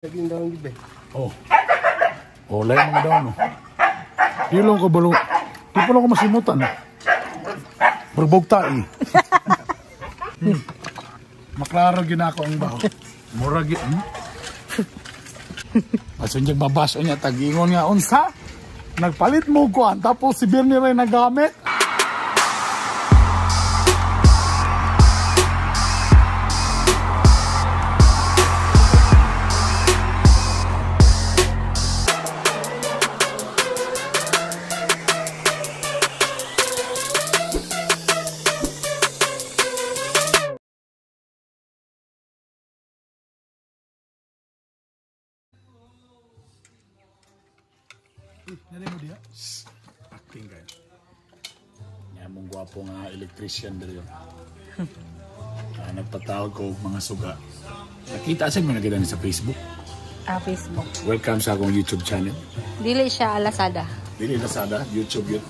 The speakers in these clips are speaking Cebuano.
Naging daon gid. Oh. Oh, lain mga daon. Oh. Di lang ko balo. Di pa lang ko masimutan. Berbog tae. Maklaro gyud ako ang baho. Mura gyud. Asun jag babas niya tag-ingon nga unsa? Nagpalit mo kuan tapos si Bernie ray nagamit. Nari mo diya? Acting kayo. Nga mong gwapo nga electrician diri. Nagpatawag ko mga suga. Nakita sa mo nakita ni sa Facebook. Ah, Facebook. Welcome sa akong YouTube channel. Dili siya Lazada. Dili Lazada, YouTube yun.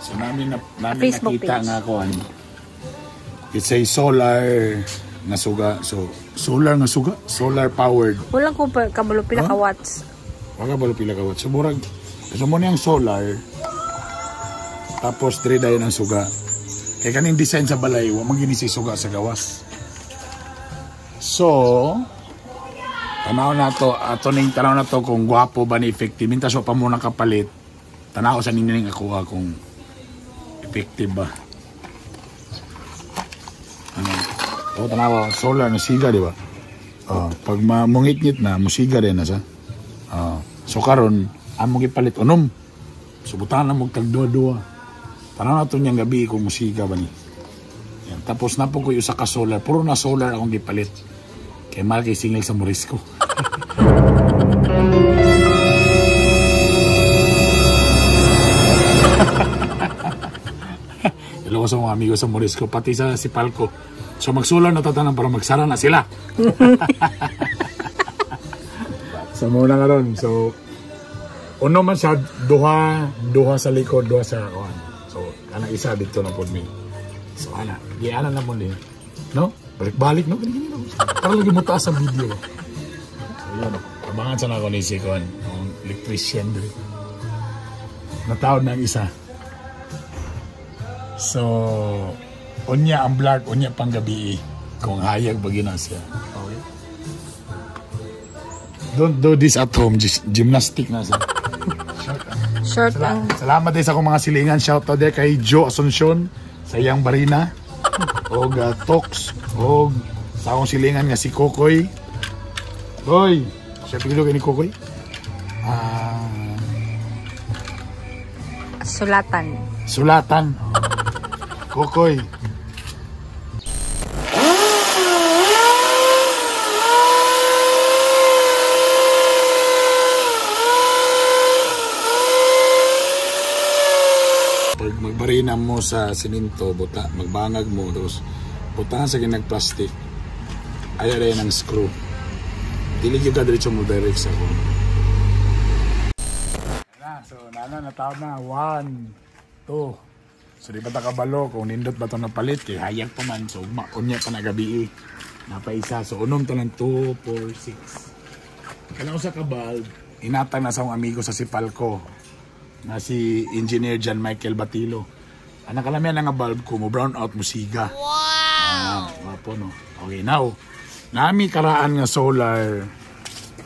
So namin Facebook nakita page. Nga ko ano. It's a solar nga suga. So solar nga suga, solar powered. Walang ko kabalo pila ka watts. Wala kabalo pila ka watts. So murag so mo niyang solar, tapos dire dayon ang suga. Kay kaning design sa balay, wa man gini si suga sa gawas. So, tanaw na to, ato ning tanaw na to kung gwapo ba ni effective. Mintas wa pa mo nakapalit. Tanaw sa ninyo ning ako kung effective ba. Ano? Oh, tanaw solar na siga, di ba? Oh, pag mangit-ngit na, musiga din na sa. Oh, so karon among gipalit unom. Subutan na mo tag duha-duha. Tanaw na to niyang gabi kung musiga ba ni. Yan. Tapos na po ko usa ka solar. Puro na solar akong gipalit. Kay mahal kay singil sa Morisco. Hello sa mga amigo sa Morisco, pati sa Sipalco. So magsolar na tatanan para magsara na sila. So muna nga ron. So uno man siya, duha sa likod, duha sa kuan. So kanang isa dito na pod mi. So ana, giana na mo ni. No? Balik-balik no kini no. Para lagi mo taas ang video. So yun, abangan sa nako ni si kuan, ang electrician diri. Natawad na ang isa. So unya ang vlog, unya pang gabi kung hayag ba gina siya. Okay. Don't do this at home, just gymnastic na siya. Short ang. Salamat din sa akong mga silingan. Shout out din kay Joe Asuncion sa iyang barina og Tox og sa akong silingan nga si Kokoy. Hoy, siya pilo kay ni Kokoy. Sulatan. Sulatan. Kokoy. Pag magbarina mo sa siminto, buta, magbangag mo, tapos butahan sa ginag-plastic, ay rin ang screw. Dili ka diretso mo direct sa kung. So, nana, natawag na. 1, 2. So, di ba ta kabalo kung nindot ba ito napalit? Kaya hayag pa man. So, unya pa na gabi eh. Napaisa. So, unom ta ng 2, 4, 6. Kailangan sa kabal, inatang na sa akong amigo sa Sipalco na si Engineer John Michael Batilo. Anak kalamihan nga bulb ko, mo brown out mo siga. Wow! Wapo no. Okay, now, nami karaan nga solar.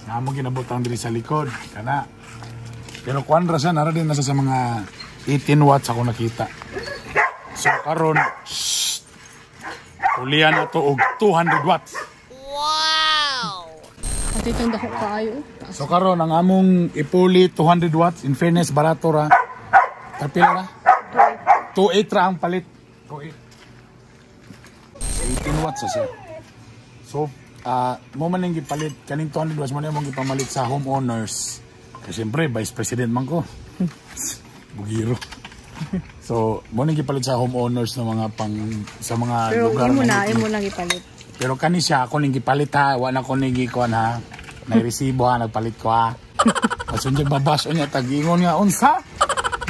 Namo ginabutang diri sa likod. Kana. Pero kuan ra siya, nara din nasa sa mga 18 watts ako nakita. So karon, ulian na to og 200 watts. Wow! Ato itong dako kaayo. So karon ang among ipuli 200 watts, in fairness barato ra. Tapila ra? 2.8 ra ang palit. 2.8. 18 watts siya. So mo man ning gipalit kaning 200 watts mo na mong gipamalit sa homeowners. Kasi siyempre vice president man ko. Bugiro. So mo ning gipalit sa homeowners na mga pang sa mga pero lugar. Pero imo na gipalit. Pero kani siya ako ning gipalit ha, wa na ko ning gikuan ha. Nay resibo ha, nagpalit ko ha. Asun jag babas unya tag-ingon nga unsa?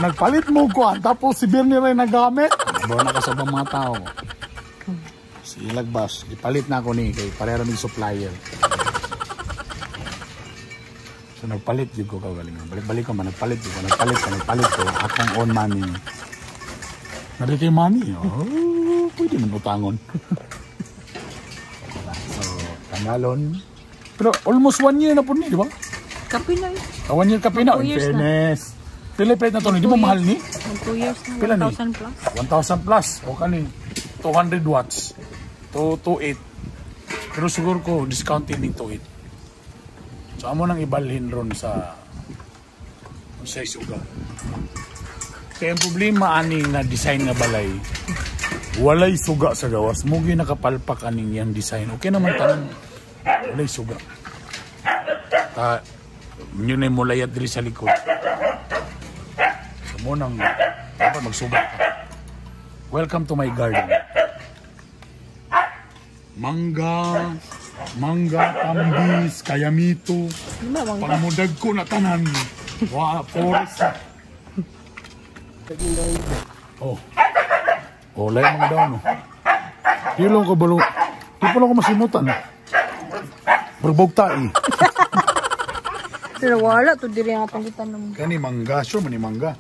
Nagpalit mo kuan tapos si Bernie ray nagamit. Bawa na ka sa mga tao. Si Ilagbas, ipalit na ako ni kay pareho mig supplier. So nagpalit jud ko kaugalingon. Balik-balik ko man nagpalit jud ko, nagpalit ko, nagpalit ko akong own money. Nari kay money. Oh, pwede man utangon. So, tanggalon. Pero almost one year na po ni, di ba? Kape na eh. Ah, 1 year kape na. 2 In years na. fairness. Pila palit na to ni? Di ba mahal ni? 2 years na. Pila ni? 1,000 plus. 1,000 plus. O kani, 200 watts. 228. Pero siguro ko, discounted ning 28. So, amo nang ibalhin ron sa isuga. Kaya ang problema ani nga design nga balay, walay suga sa gawas. Mugi nakapalpak aning yang design. Okay naman tanan. Walay suga. Ta, yun ay mulayat diri sa likod. So mo nang dapat magsuga ka. Welcome to my garden. Mangga, mangga, tambis, kayamito. Di ba, mangga? Pangmudag ko na tanan. Wa, forest. Oh. Oh, lain mga daw, no? Di lang ko balo. Di pa lang ko masimutan. Berbog tae. Pero wala to diri ang atong gitanom. Kani mangga, sure man ni mangga.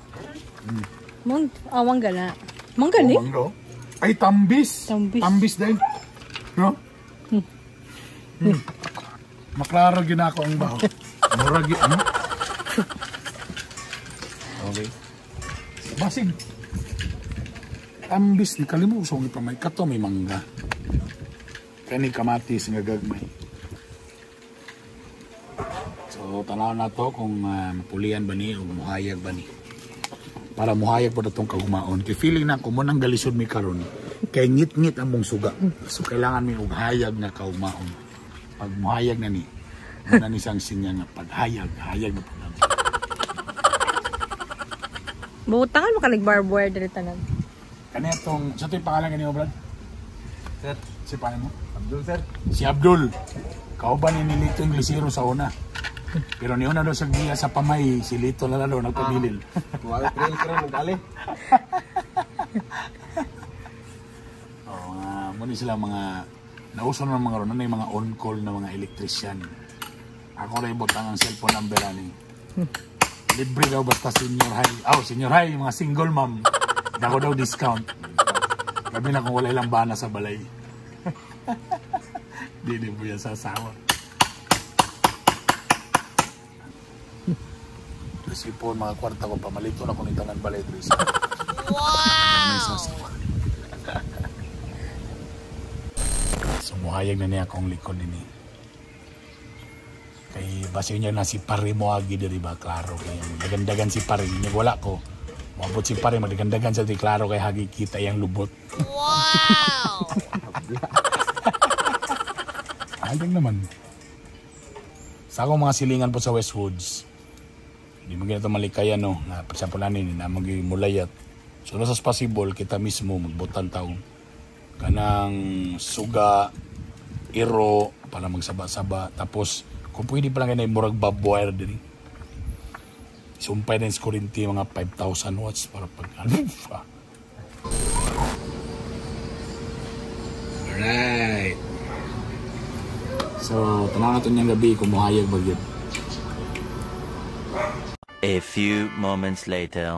Mangga na. Mangga ni? Oh, mangga. Ay, tambis. Tambis. Tambis din. No? Hmm. Maklaro gyud ako ang baho. Mura gyud ano? Okay. Basig. Tambis ni kalimo so gipamay kato may mangga. Kani kamatis nga gagmay. So tanaw na to kung mapulian ba ni o muhayag ba ni. Para muhayag po na itong kagumaon. Kay feeling na ko mo nang galisod mi karon kay ngit-ngit ang mong suga. So kailangan mi og hayag nga kaumaon. Pag muhayag na ni, muna ni siyang sinya nga paghayag, hayag na pag. Butangan mo ka nag barbed wire diri tanan. Kani atong sa to'y pangalan kanimo, Brad? Sir. Si pangalan mo? Abdul, sir. Si Abdul. Kauban ni Lito Inglesero sa una. Pero ni una daw sa giya sa pamay, si Lito na lang daw nagpabilil. Wala trail karon nagdali. Oo nga, muna sila mga nauso na mga ron, ano yung mga on-call na mga electrician. Ako rin ibutang ang cellphone number ani. Libre daw basta senior high. Oh, senior high, mga single ma'am. Dako daw discount. Labi na kung wala ilang bana sa balay. Di di mo yan sasawa. Kasi po mga kwarta ko, pamalito na kung itanan balay dito sa. Wow! So muhayag na niya akong likod nini. Kay base niya na si Pare Moagi diri ba, klaro kay dagandagan si Pare niya wala ko. Moabot si Pare magdagandagan sa di klaro kay hagi kita yang lubot. Wow! Hayag naman. Sa akong mga silingan po sa Westwoods, di mo ganito malikayan no, na for example ani na magimulayat. So nasa possible kita mismo magbutan taon kanang suga, iro para magsaba-saba. Tapos kung pwede pa lang kanay murag barbed wire diri. Sumpay din sa kuryente mga 5,000 watts para pag ano. Alright. So, tanaw natin niyang gabi kung muhayag ba yun. A few moments later.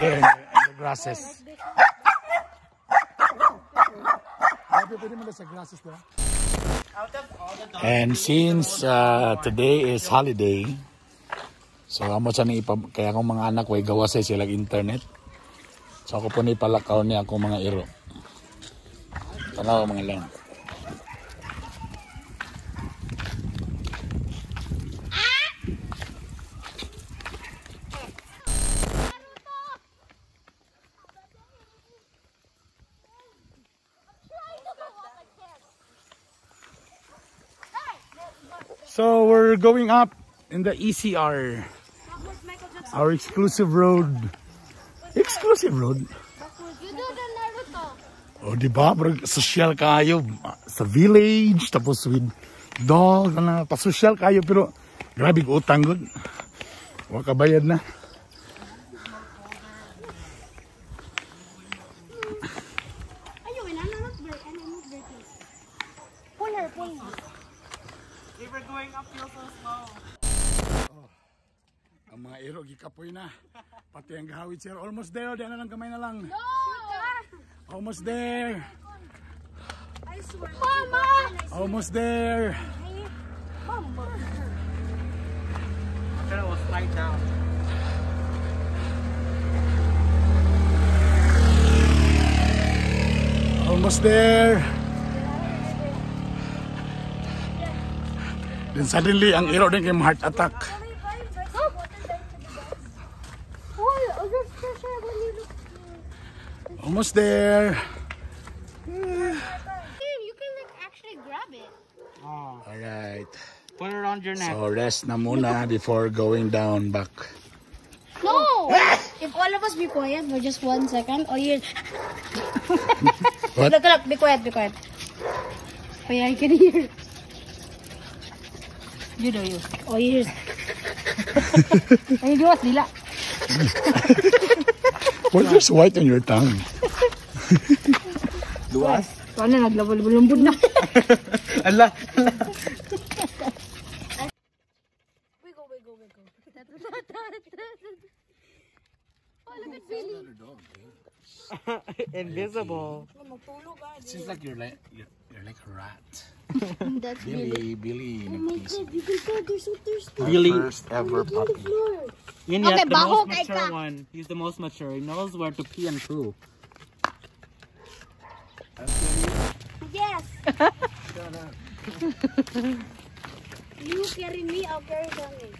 There, in the grasses. Pwede mo na sa grasses, diba? And since today is holiday, so amo sa ni kaya akong mga anak ko ay gawa sa silang internet. So ako po ni palakaw ni akong mga iro. Tanaw mga lang. So we're going up in the ECR, our exclusive road. Exclusive road. You do the Naruto. Oh, di ba? Social kayo sa village, tapos with dog, ano, pa-social kayo, pero Grabe utang gud. Wa ka bayad na. Ayun, I'm not very, I'm not very close. Pull her, pull her. If we're going up, feel so slow. Ang mga iro gikapoy na. Pati ang gahawid sir. Almost there. Di na lang, kamay na lang. No! Almost there. I swear. Mama! Almost there. Mama. Sure, we'll slide down. Almost there. Then suddenly, ang iro din kay heart attack. Almost there. You can like actually grab it. Oh. Alright. Put it around your neck. So rest na muna before going down back. No! If all of us be quiet for just 1 second, all you What? Look, look, be quiet, be quiet. Oh yeah, I can hear. You do you. All you hear. Ay, gawas dila. What is white on your tongue? Luwas? Ano, naglabol-lumbod na. Ala, ala. Wiggle, wiggle, wiggle. Oh, look at Billy. Invisible. It seems like you're like a rat. That's Billy, Billy. Oh my God, you can tell they're so thirsty. Billy. First ever On the puppy. floor. Yun Okay, yet, the baho most kay mature ka. one. He's the most mature. He knows where to pee and poo. Yes. You carry me, I'll carry Tommy.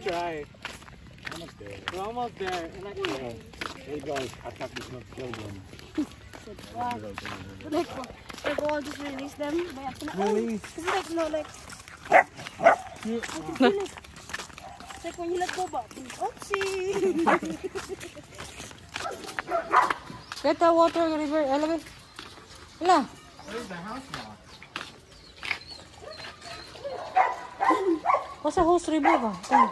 Try. Almost there. We're almost there. Hey guys, attack does not kill them. Like, we'll just release them by accident. Release. It's like, no, like, I can feel it. It's like when you let go, but oopsie. Get the water river, elevate. Wala. Where's the house now? What's the host river ba? Oh.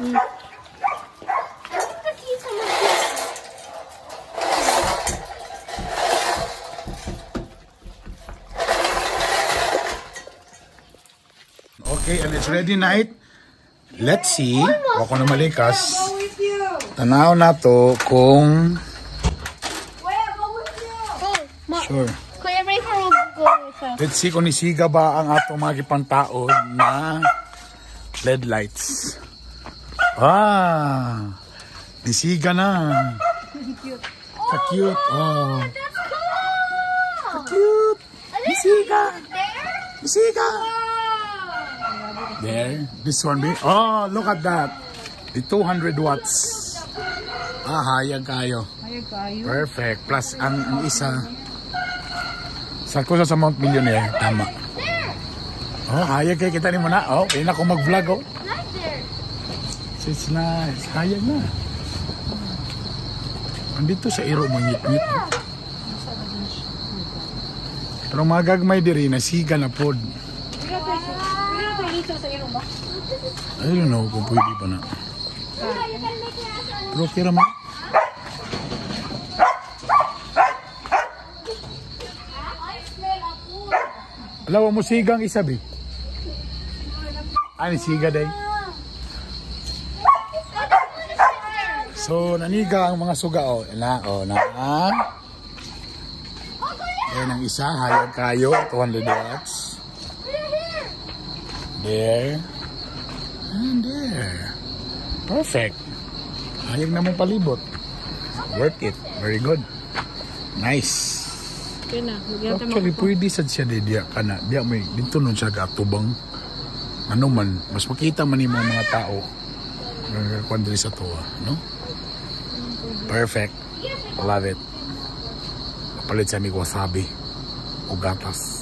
I think the keys are not. Okay, and it's ready night. Let's see. Wako na malikas. Tanaw na to kung... Oh, ma Sure. Kuya Rafer will go with us. Let's see kung nisiga ba ang atong mga gipantaod na LED lights. Ah, nisiga na. Cute. Ka-cute. Oh, That's cool! ka-cute. Nisiga. There? Nisiga. Wow! There. This one be. Oh, look at that. The 200 watts. Ah, hayag kayo. Hayag kayo. Perfect. Plus, ang isa. Sa kusa sa Mount Millionaire. Tama. There! Oh, hayag kayo. Kita ni mo na. Oh, pwede na akong mag-vlog. Oh. Not there. So it's nice. Hayag na. Andito sa iro mo ngit-ngit. Pero magagmay diri nasiga na pod. I don't know kung pwede pa na. Pero okay raman. Alawa mo sigang isa, bi. Ay, siga day. So, naniga ang mga suga, oh. Na, oh, na. Ayan ang isa, hayag kayo, 200 watts. There. And there. Perfect. Hayag na mong palibot. Worth it. Very good. Nice. Okay na. Actually, pwede sad siya di diya ka na. Diya may, dito nun siya gatubang. Ano man, mas makita man nimo ang mga tao. Nagkakuan diri sa tuwa, no? Perfect. Love it. Papalit sa aming wasabi o gatas.